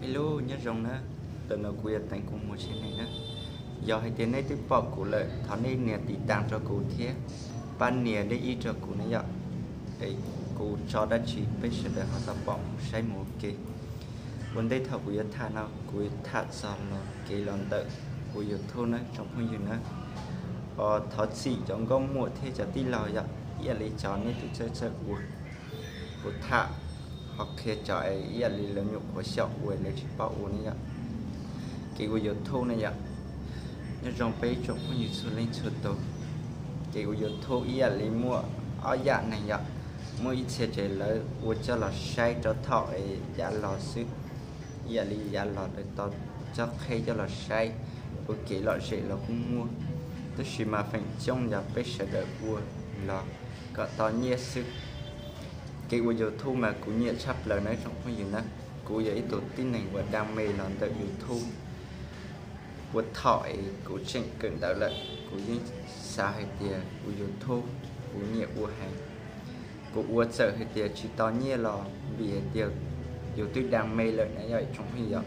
Hello, nyob zoo na, ntawm no kuv yog Teev Kua Muag Tsheb Neeg na. Yog hais tias nej twb pom kuv lawm, thov nej nias tiv tas rau kuv thiab pab nias dej ib rau kuv na yom, es kuv tso dab tsi peb sawv daws ho tau pom mus saib mus ua ke. Ua ntej thaum kuv yuav tham no, kuv yuav tham txog los kev los ntawm kuv YouTube na tsoom phooj ywg na. Thov txim cov nkauj muam thiab cov tij laug yom, ib yam li cov nej tus txawj txawj ua, kuv tham ho qhia cov es ib yam li lawv nyuam qhuav xyaum ua lawv tsis paub ua ne yom. Kev ua YouTube ne yom, nyob zoo peb tsoom phooj ywg txhua leej txhua tus. Kev ua YouTube ib yam li muaj ob yam neeg yom, muaj ib txhia ces lawv ua coj los saib rau thaum es yav los xwb, ib yam li yav los lawv tau coj qheb coj los saib, ua kev lom zem los kuj muaj, tab sis mas feem coob yog peb sawv daws ua los kom tau nyiaj xwb. Kev ua YouTube mas kuv nyiam tshaj plaws na tsoom phooj ywg na. Kuv yog ib tug tib neeg uas đam mê los ntawm YouTube. Puag thaum es kuv tseem kawm ntawv lawm kuv yeej xav hais tias kuv YouTube kuv nyiam ua heev. Kuv ua txawm hais tias tsis tau nyiaj los vim hais tias yus twb đam mê lawm na yom tsoom phooj ywg.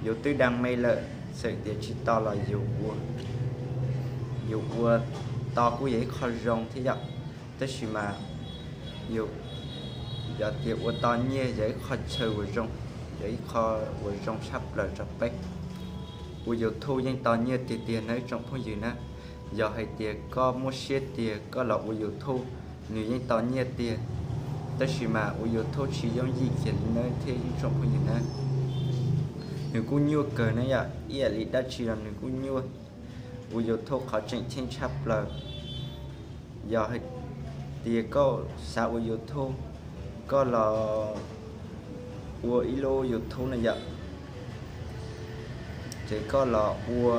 Yus twb đam mê lawm txawm tias tsis tau los yus ua, yus ua tau kuj yog ib qho zoo thiab yom. Tab sis mas yus, yog tias ua tau nyiaj yog ib qho chaw uas zoo, yog ib qho uas zoo tshaj plaws rau peb. Ua YouTube yeej tau nyiaj tiag tiag na ib tsoom phooj ywg na. Yog hais tias koj muab siab tiag koj los ua YouTube, nws yeej tau nyiaj tiag. Tab sis mas ua YouTube tsis yooj yim kiag li na thiab ib tsoom phooj ywg na. Nws kuj nyuaj kawg na yom, ib yam li dab tsi los nws kuj nyuaj. Ua YouTube qhov tseem ceeb tshaj plaws, yog hais tias koj xav ua YouTube, koj los ua ib lub YouTube na yom, ces koj los ua,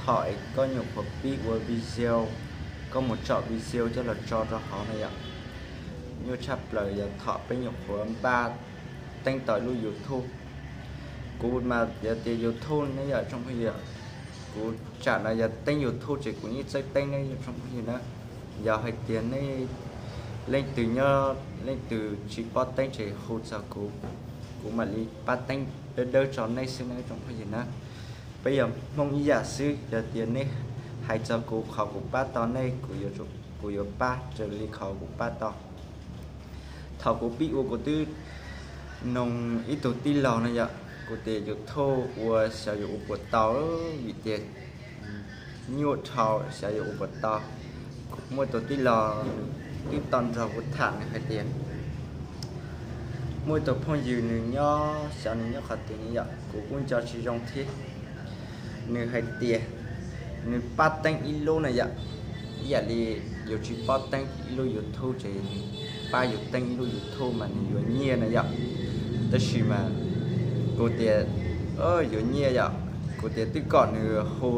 thaum es koj nyuam qhuav pib ua video, koj mus tsom video coj los tso rau hauv na yom. Nyuaj tshaj plaws yog thaum peb nyuam qhuav npaj teeb tau ib lub YouTube. Kuv mas yog tias YouTube ne yom tsoom phooj ywg, kuv tsam no yog teeb YouTube ces kuv yeej txawj teeb ne yom tsoom phooj ywg na. Yog hais tias nej leej twg nyob leej twg tsis paub teeb ces hu txog kuv, kuv mam li pab teeb dawb dawb tso nej xwb na tsoom phooj ywg na. Peb yog Hmoob ib yam xwb, yog tias nej hais txog kuv qhov kuv pab tau nej, kuv yuav pab raws li qhov kuv pab tau. Thaum kuv pib ua kuv twb noog ib tug tij laug no yom, kuv tias YouTube ua xyov yuav ua puas tau, vim tias nyuaj dhau xyov yuav ua puas tau. Muaj tus tij laug nws twb tau nrog kuv tham nws hais tias muaj ib tug phooj ywg nws nyob xyov nws nyob qhov twg ne yom, kuv kuj nco tsis zoo thiab. Nws hais tias nws pab teeb ib lub na yom, ib yam li yus tsis paub teeb ib lub YouTube ces nws pab yus teeb ib lub YouTube mas nws yuav nyiaj na yom. Tab sis mas kuv tias yuav nyiaj yom, kuv tias twb kom nws hu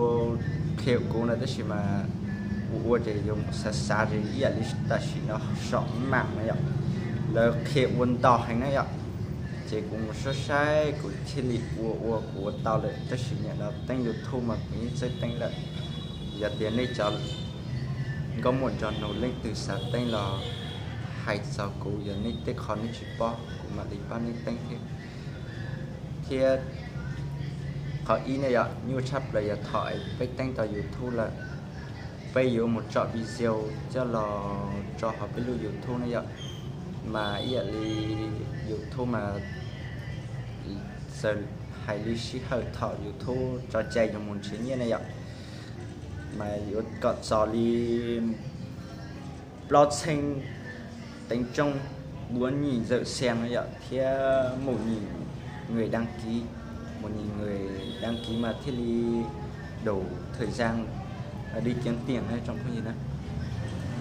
qhia kuv na tab sis mas kuv ua ces yus xav xav ces ib yam li tam sim no som mam na yom, lawv qhia ua ntau heev na yom. Ces kuv mus saib saib kuv thiaj li ua ua kuv ua tau lawm tab sis nim no teeb YouTube mas kuv yeej txawj teeb lawm. Yog tias nej cov nkauj muam nraug nus leej twg xav teeb los hais txog kuv, yog nej tej qho nej tsis paub kuv mam li pab nej teeb thiab. Thiab qhov ib ne yom, nyuaj tshaj plaws yog thaum peb teeb tau YouTube lawm, peb yuav mus tsom video coj los tso hauv peb lub YouTube ne yom, mas ib yam li YouTube mas txawm hais li sij hawm thaum YouTube tso cai yus mus nrhiav nyiaj ne yom, mas yuav kom txog li plaub txheeb teev tsooj, bốn nghìn giờ xem no yom, thiab một nghìn người đăng ký, một nghìn người đăng ký mas thiaj li đủ thời gian đi kiếm tiền na tsoom phooj ywg na.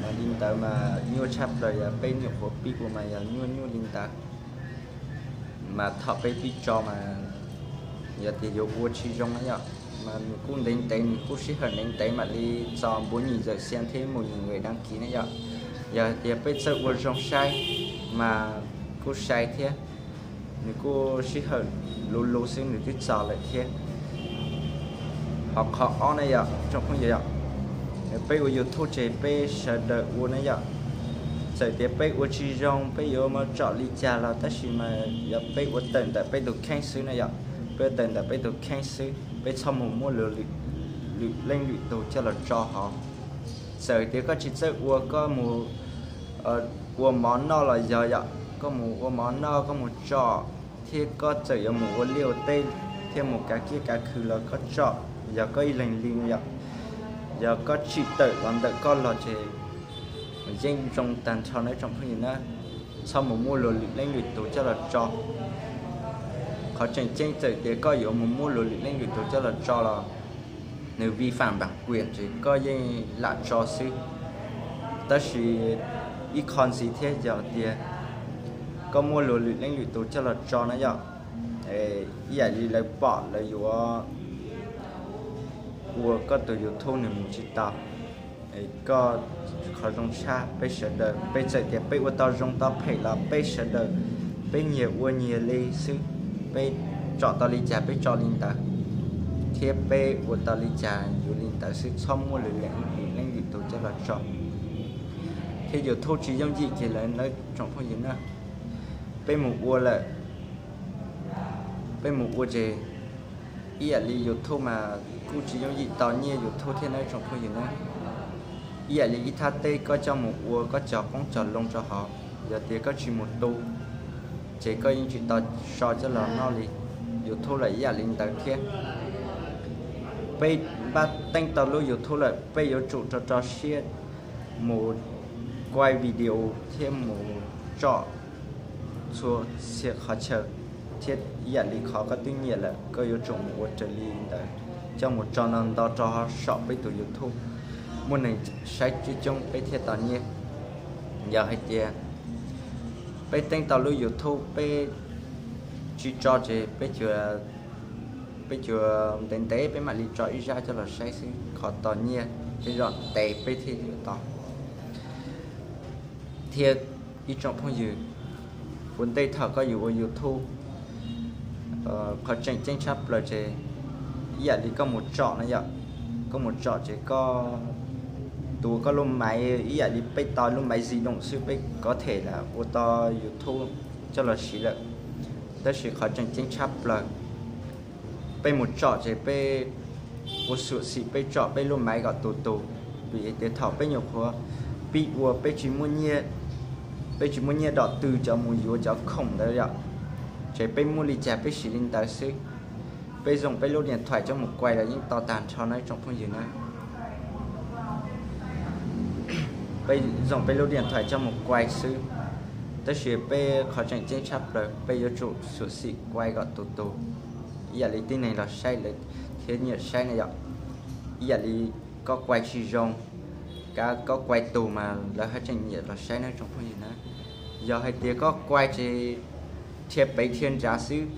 Mas li ntawd mas nyuaj tshaj plaws yog peb nyuam qhuav pib ua mas yog nyuaj nyuaj li ntawd. Mas thaum peb pib tso mas yog tias yuav ua tsis zoo na yom, mas nws kuj ntev ntev, nws kuj sij hawm ntev ntev mam li txog bốn nghìn giờ xem thiab một nghìn người đăng ký na yom. Yog hais tias peb txawj ua zoo saib mas kuj sai thiab, nws kuj sij hawm luv luv xwb nws twb txog lawm thiab. Ho qhov ob na yom tsoom phooj ywg yom, peb ua YouTube ces peb sawv daws ua na yom. Txawm tias peb ua tsis zoo peb yuav muab tsom li cas los tab sis mas yog peb ua tawm ntawm peb tus kheej xwb na yom. peb tawm ntawm peb tus kheej xwb, peb txhob mus muab luag lwm leej lwm tus coj los tso hauv. Txawm tias koj tsis txawj ua, koj mus ua mov noj los yog yom, koj mus ua mov noj koj mus tso, thiab koj txawm yuav mus ua liaj ua teb thiab mus kav kiab kav khw los koj tso, yog koj ib leeg li yom, yog koj tsim tawm los ntawm koj los ces yeej zoo tag nrho nawb tsoom phooj ywg na. Txhob mus muab luag lwm leej lwm tus coj los tso. Qhov tseem ceeb txawm tias koj yuav mus muab luag lwm leej lwm tus coj los tso los nws vi phạm bản quyền ces koj yeej lam tso xwb. Tab sis ib qho ntxiv thiab yog tias koj muab luag lwm leej lwm tus coj los tso na yom, ib yam li lawv pom lawv yuav ua koj tus YouTube nws mus tsis tau. Koj, qhov zoo tshaj peb sawv daws, peb txawm tias peb ua tau zoo tau phem los peb sawv daws peb nyias ua nyias li xwb. Peb tsom tau li cas peb tso li ntawd, thiab peb ua tau li cas yuav li ntawd xwb, txhob muab luag lwm leej lwm tus coj los tso. Thiab YouTube tsis yooj yim kiag lawm nawb tsoom phooj ywg na. Peb mus ua lawm, peb mus ua ces ib yam li YouTube mas kuj tsis yooj yim tau nyiaj YouTube thiab nawb tsoom phooj ywg na. Ib yam li ib thaj teb koj coj mus ua koj cog qoob cog loo rau hauv, yog tias koj tsis mus tu ces koj yeej tsis tau so coj los noj li. YouTube los ib yam li ntawd thiab. Peb npaj teeb tau lub YouTube lawm peb yuav tsum rau rau siab mus quay video thiab mus tsom txhua txhia qhov chaw, thiab ib yam li qhov koj twb nyiam lawm koj yuav tsum mus ua raws li ntawd, coj mus tso nto nto rau saum peb tus YouTube, muaj neeg saib coob coob peb thiaj tau nyiaj. Yog hais tias peb teeb tau lub YouTube peb tsis tso ces peb, peb cuag ntev ntev peb mam li tso ib zaj coj los saib xwb, qhov tau nyiaj tej zaum ntev peb thiaj yuav tau. Thiab ib tsoom phooj ywg, ua ntej thaum koj yuav ua YouTube, qhov tseem ceeb tshaj plaws ces ib yam li koj mus tsom na yom, koj mus tsom ces koj tuav koj lub maiv ib yam li peb tau lub maiv di động xwb peb có thể ua tau YouTube coj los siv lawm. Tab sis qhov tseem ceeb tshaj plaws peb mus tsom ces peb ua xyuam xim peb tsom peb lub maiv kom tus tus, vim tias thaum peb nyuam qhuav pib ua peb tsis muaj nyiaj, peb tsis muaj nyiaj dom tw cov mus yuav cov khoom ntawd yom, ces peb muaj li cas peb siv li ntawd xwb. Peb zoo peb lub điện thoại coj mus quay los yeej tau tag nrho na tsoom phooj ywg na. Peb zoo peb lub điện thoại coj mus quay xwb, tab sis peb qhov tseem ceeb tshaj plaws peb yuav tsum xyuam xim quay kom tus tus ib yam li tib neeg los saib lawv thiaj nyiam saib na yom. Ib yam li koj quay tsis zoo, koj quay tus mas lawv haj tseem nyiam los saib na tsoom phooj ywg na. Yog hais tias koj quay ces dhia pem dhia nrad xwb,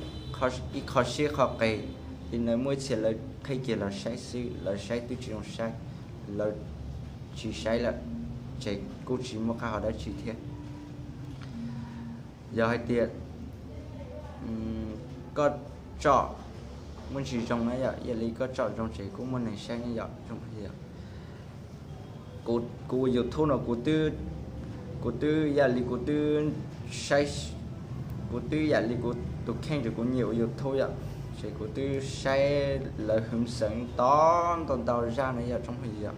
ib qho siab qho qes, li ntawd muaj ib txhia lawv qhib kiag los saib xwb, lawv saib twb tsis zoo saib, lawv tsis saib lawm, ces kuj tsis muaj qab hau dab tsi thiab. Yog hais tias koj tsom muaj ntsis zoo na yom, ib yam li koj tsom zoo ces kuj muaj neeg saib ne yom. Kuv ua YouTube no kuv twb, kuv twb ib yam li kuv twb saib, kuv twb ib yam li kuv tus kheej ces kuv nyiam ua YouTube yom, ces kuv twb saib lawv hwv xeev tau ntau ntau zaj na yom tsoom phooj ywg yom.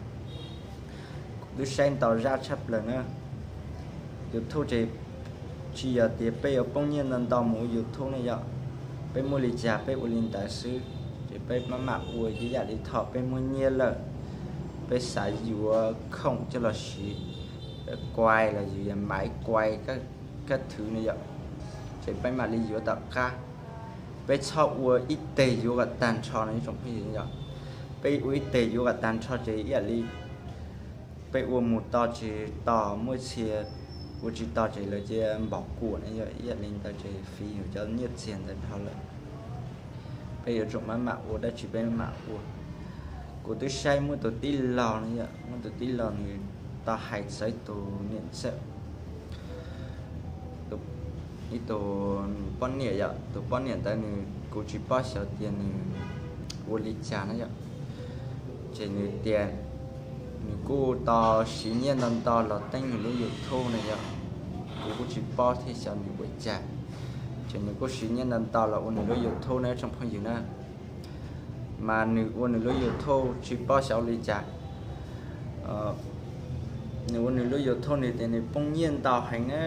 Kuv twb saib ntau zaj tshaj plaws na. YouTube ces tsis yog tias peb yuav poob nyiaj ntau ntau mus ua YouTube ne yom. Peb muaj li cas peb ua li ntawd xwb, ces peb maj mam ua ib yam li thaum peb muaj nyiaj lawm, peb xav yuav khoom coj los siv, quay los yus yuav maiv quay kaj thwv ne yom, ces peb mam li yuav tom qab. Peb txhob ua ib teg yuav kom tag nrho no ib tsoom phooj ywg yom. Peb ua ib teg yuav kom tag nrho ces ib yam li peb ua mus tau tsis tau, muaj txhia ua tsis tau ces lawv cia npaum kuam ne yom, ib yam li ntawd ces fiv yus cov nyiaj txiag ntawd dhau lawm. Peb yuav tsum maj mam ua dab tsi peb maj mam ua. Kuv twb saib muaj tus tij laug no yom, muaj tus tij laug nws tau hais txog ib tus niam ntxawm, ib tus poj niam yom, tus poj niam ntawd nws, kuv tsis paub xyov tias nws ua li cas na yom. Ces nws tias nws kuj tau siv nyiaj ntau ntau los teeb nws lub YouTube na yom. Kuv kuj tsis paub thiab xyov nws ua cas, Ces nws kuj siv nyiaj ntau ntau los ua nws lub YouTube na tsoom phooj ywg na. Mas nws ua nws lub YouTube tsis paub xyov ua li cas, nws ua nws lub YouTube nws tias nws poob nyiaj ntau heev na.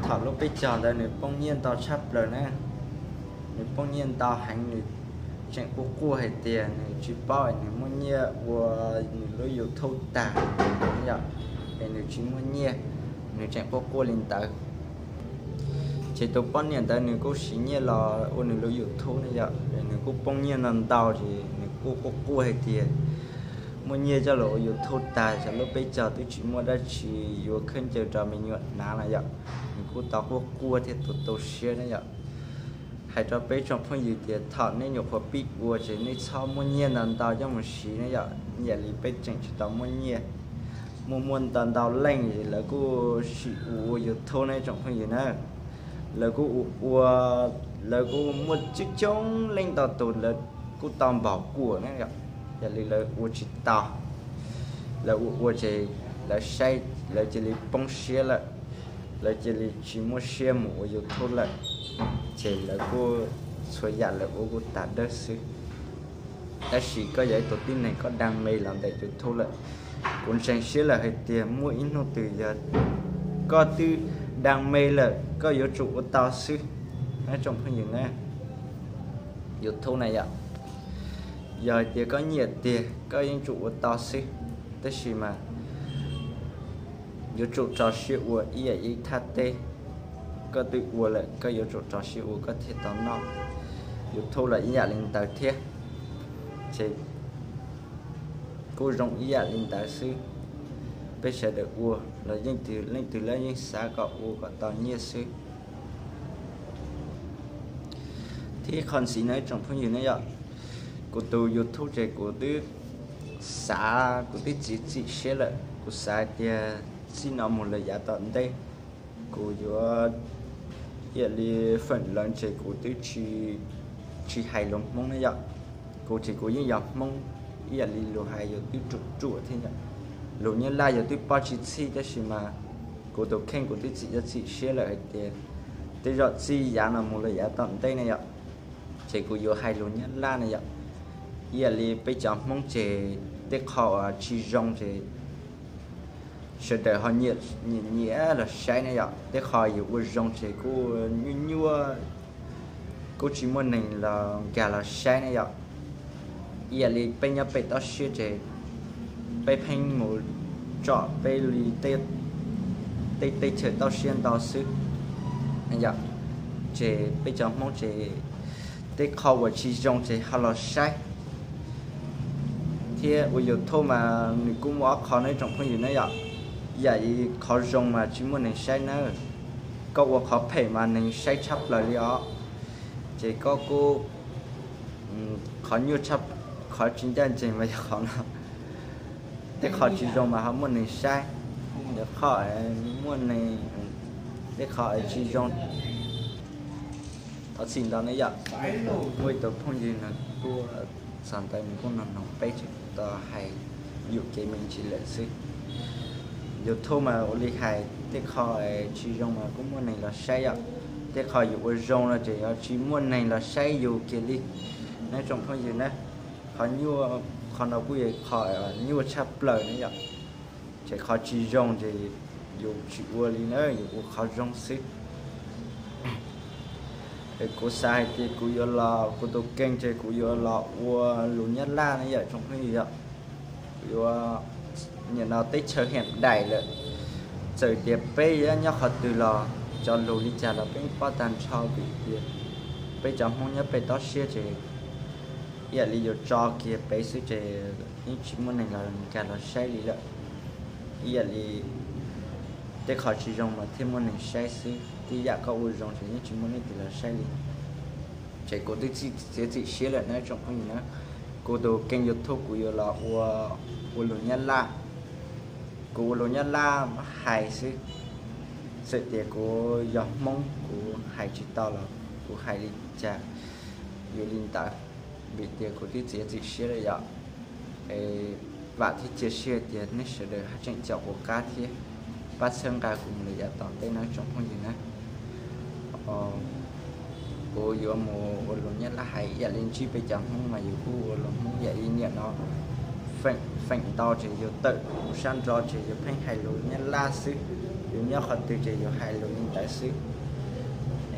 Thaum lub peb caug ntawd nws poob nyiaj ntau tshaj plaws na. Nws poob nyiaj ntau heev, nws tseem quaj quaj hais tias nws tsis paub es nws muaj nyiaj ua nws lub YouTube tag yom, es nws tsis muaj nyiaj, nws tseem quaj quaj li ntawd. Ces tus poj niam ntawd nws kuj siv nyiaj los ua nws lub YouTube ne yom, es nws kuj poob nyiaj no ntau ces nws kuj quaj quaj hais tias muaj nyiaj coj los ua YouTube tag, xyov lub peb caug twb tsis muaj dab tsi yuav khaub ncaws rau me nyuam hnav no yom. Nws kuj tau quaj quaj thiab tu tu siab ne yom. Hais rau peb tsoom phooj ywg tias thaum nej nyuam qhuav pib ua ces nej txhob muaj nyiaj ntau ntau coj mus siv ne yom. Yam li peb tseem tsis tau muaj nyiaj, muaj muaj ntau ntau leej lawv kuj sim ua YouTube ne tsoom phooj ywg na. Lawv kuj ua, lawv kuj muaj coob coob leej ntau tus lawv kuj tau npaum kuam na yom. Yam li lawv ua tsis tau, lawv ua ua ces lawv saib lawv cia li poob siab lawm, lawv cia li tsis muaj siab mus ua YouTube lawm, ces lawv kuj txhua yam lawv ua kuj tas dawb xwb. Tab sis koj yog ib tug tib neeg koj dag me los ntawm YouTube lawm, kuv ntseeg siab lawm hais tias muaj ib hnub twg yog koj twb dag me lawm koj yuav tsum ua tau xwb na tsoom phooj ywg na. YouTube na yom, yog hais tias koj nyiam tiag koj yeej tsum ua tau xwb. Tab sis mas yuav tsum rau siab ua ib yam ib thaj teb, koj twb ua lawm koj yuav tsum rau siab ua koj thiaj tau noj. YouTube los ib yam li ntawd thiab, ces kuj zoo ib yam li ntawd xwb. Peb sawv daws ua los yeej leej twg los yeej xav kom ua kom tau nyiaj xwb. Thiab qhov ntxiv no ib tsoom phooj ywg ne yom, kuv tus YouTube ces kuv twb xav, kuv twb txiav txim siab lawm, kuv xav hais tias txij no mus lawm yav tom ntej kuv yuav ib yam li feem lawv ces kuv twb tsis hais lus Hmoob ne yom. Kuv ces kuv yeej yog Hmoob, ib yam li lus hais yus twb ruam ruam thiab yom. Lus Nyab Laj yus twb paub tsis txhij tab sis mas kuv tus kheej kuv twb txiav txim siab lawm hais tias tej zaum txij yav no mus lawm yav tom ntej ne yom, ces kuv yuav hais lus Nyab Laj ne yom. Ib yam li peb cov Hmoob ces tej qho uas tsis zoo ces sawv daws ho nyiam nyiam los saib ne yom, tej qho yus ua zoo ces kuj nyuaj nyuaj, kuj tsis muaj neeg los nkag los saib ne yom. Ib yam li peb nyob pem toj siab ces peb pheej mus tsom peb li tej teb chaws toj siab ntau xwb yom, ces peb cov Hmoob ces tej qho uas tsis zoo ces ho los saib. Thiab ua YouTube mas nws kuj muaj ob qho ne tsoom phooj ywg ne yom. Yam li qhov zoo mas tsis muaj neeg saib nawb, koj ua qhov phem mas neeg saib tshaj plaws li os. Ces koj kuj, qhov nyuaj, qhov tsis ncaj ncees mas yog qhov no, tej qho tsis zoo mas ho muaj neeg saib, yog qhov muaj neeg, tej qho tsis zoo. Thov txim ntau ne yom, muaj ib tug phooj ywg nws tuaj txog ntawd nws kuj nug nug peb ces kuv tau hais yuam kev me ntsis lawm xwb. YouTube mas ua li hais tej qho tsis zoo mas kuj muaj neeg los saib yom, tej qho yus ua zoo no ces ho tsis muaj neeg los saib yus kiag li. Neb tsoom phooj ywg na, qhov nyuaj, qhov no kuj yog qho nyuaj tshaj plaws ne yom. Ces qhov tsis zoo ces yus tsis ua li na, yus ua qhov zoo xwb. Es kuv xav hais tias kuv yuav los, kuv tus kênh ces kuv yuav los ua lus Nyab Laj ne yom tsoom phooj ywg yom. Kuv yuav, nim no teb chaws hiam daim lawm, txawm tias peb yuav nyob qhov twg los cov lus li cas los peb yeej paub tag nrho vim tias peb cov Hmoob nyob pem toj siab ces ib yam li yuav tso kiag peb xwb ces yeej tsis muaj neeg los nkag los saib li lawm. Ib yam li tej qho tsis zoo mas thiaj muaj neeg saib xwb, tej yam koj ua zoo ces yeej tsis muaj leej twg los saib li. Ces kuv twb txiav txim siab lawm na tsoom phooj ywg na, kuv tus kênh YouTube kuv yuav los ua, ua lus Nyab Laj. Kuv ua lus Nyab Laj hais xwb, txawm tias kuv yog Hmoob kuv hais tsis tau los kuv hais li cas yuav li ntawd, vim tias kuv twb txiav txim siab lawm yom. Es vam thiab cia siab tias nej sawv daws haj tseem caum kuv qab thiab pab txhawb nqa kuv mus lawm yav tom ntej na tsoom phooj ywg na. Kuv yuav mus ua lus Nyab Laj hais, ib yam li ntsib peb cov Hmoob mas yus kuj ua lus Hmoob ib yam li niam no. Feem ntau ces yus tawm mus sab nraud ces yus pheej hais lus Nyab Laj xwb, yus nyob qhov twg ces yus hais lus li ntawd xwb.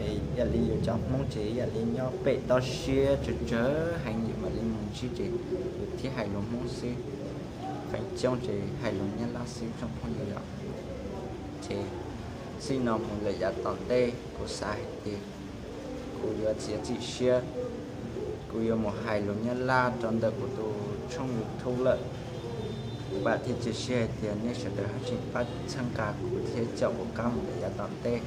Ib yam li yus cov Hmoob ces ib yam li nyob pem toj siab tsawg tsawg heev, yus mam li mus ntsib ces yus thiaj hais lus Hmoob xwb. Feem coob ces hais lus Nyab Laj xwb tsoom phooj ywg os. Ces txij no mus lawm yav tom ntej kuv xav hais tias kuv yuav txiav txim siab, kuv yuav mus hais lus Nyab Laj rau ntawm kuv tus tshooj YouTube lawm. Vam thiab cia siab hais tias nej sawv daws haj tseem pab txhawb nqa kuv thiab caum kuv qab mus lawm yav tom ntej.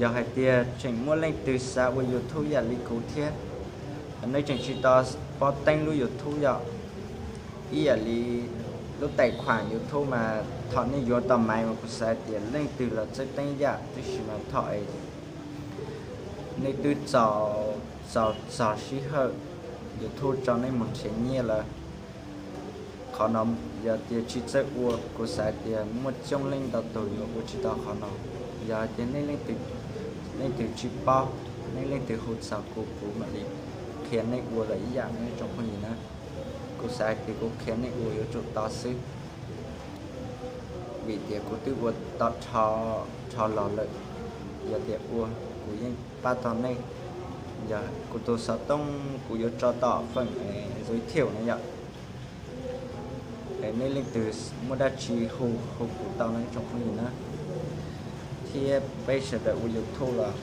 Yog hais tias tseem muaj leej twg xav ua YouTube yam li kuv thiab, nej tseem tsis tau paub teeb lub YouTube yom, ib yam li lub tais khuam YouTube mas thaum nej yuav tau maiv mas kuv xav tias leej twg los txawj teeb yam, tab sis mas thaum es nej twb txaus, txaus txog sij hawm YouTube tso nej mus nrhiav nyiaj lawm. Qhov no yog tias tsis txawj ua, kuv xav tias muaj coob leej ntau tus yuav ua tsis tau qhov no. Yog hais tias nej leej twg tsis paub, nej leej twg hu txog kuv, kuv mam li qhia nej ua lawm ib yam ne tsoom phooj ywg na. Kuv xav hais tias kuv qhia nej ua yuav tsum tau xwb, vim tias kuv twb ua tau rho los lawm. Yog tias ua, kuv yeej pab tau nej. Yog kuv tus xov tooj kuv yuav tso tom feem giới thiệu no yom. Nej leej twg muaj dab tsi hu, hu kuv tau no tsoom phooj ywg na. Thiab peb sawv daws ua YouTube los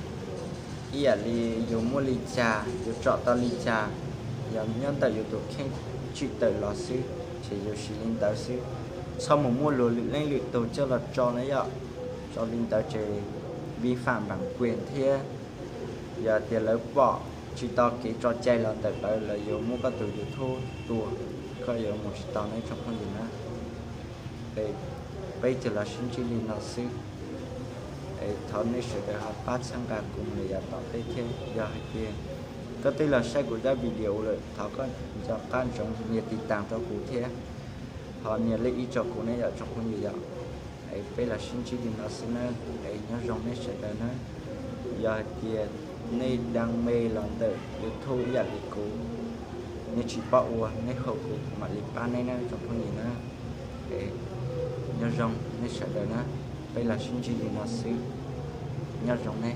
ib yam li yus muaj li cas yus tsom tau li cas, yog nyob ntawm yus tus kheej tsim tawm los xwb, ces yus siv li ntawd xwb. Txhob mus muab luag lwm leej lwm tus coj los tso na yom, tso li ntawd ces vi phạm bản quyền thiab. Yog tias lawv pom tsis tau kev tso cai los ntawm lawv, lawv yuav muab koj tus YouTube tua, koj yuav mus tsis tau ne tsoom phooj ywg na. Peb cia los sib ntsib li no xwb. Thov nej sawv daws ho pab txhawb nqa kuv mus yav tom ntej thiab. Yog hais tias koj twb los saib kuv zaj video lawm, thov koj nco qab ntsoov nias tiv tas rau kuv thiab, ho nias lej ib rau kuv ne yom tsoom phooj ywg yom. Es peb los sib ntsib li no xwb nawb, es nyob zoo nej sawv daws nawb. Yog hais tias nej đang mê los ntawm YouTube ib yam li kuv, nej tsis paub ua, nej hu kuv, kuv mam li pab nej nawb tsoom phooj ywg nawb. Es nyob zoo nej sawv daws nawb, peb los sib ntsib li no xwb, nyob zoo nej.